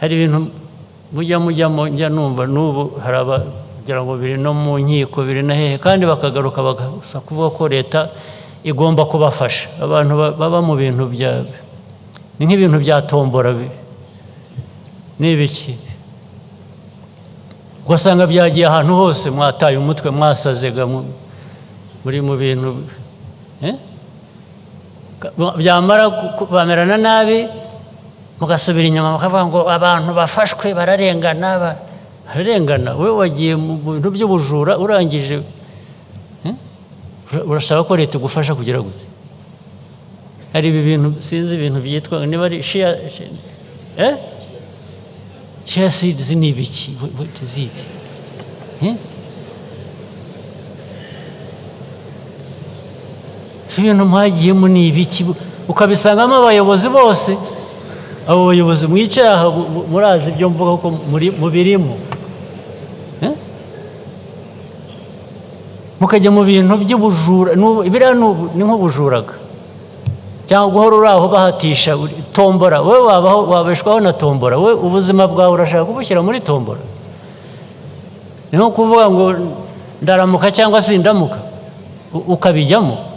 Hari ibintu mujya mujyamo, njya numva n'ubu hari abagira ngo biri no mu nkiko, biri na hehe, kandi bakagaruka bagasa kuvuga ko leta igomba kubafasha. Abantu baba mu bintu bya, ni nk'ibintu bya tombora, ni ibiki, ugasanga byagiye ahantu hose, mwataye umutwe, mwasazega, muri mu bintu, eh? Byamara bamerana nabi, mugasubira inyuma mukavuga ngo abantu bafashwe bararengana. Bararengana? Wowe wagiye mu bintu by'ubujura, urangije, eh? Urasaba ko leta igufasha kugira gute? Hari ibi bintu, sinzi ibintu byitwa niba ari chia, eh? Chia seeds ni ibiki? What is it? Eh? Ibintu mwagiyemo ni ibiki? Ukabisangamo abayobozi bose. Abo bayobozi mwicaye aha murazi ibyo mvuga ko muri mubirimo. Eh? Mukajya mu bintu by'ubujura. Biriya ni nk'ubujuraga cyangwa guhora uri aho bahatisha tombora. Wowe wabaho, wabeshwaho na tombora? Wowe ubuzima bwawe urashaka kubushyira muri tombora? Ni nko kuvuga ngo ndaramuka cyangwa sindamuka, ukabijyamo.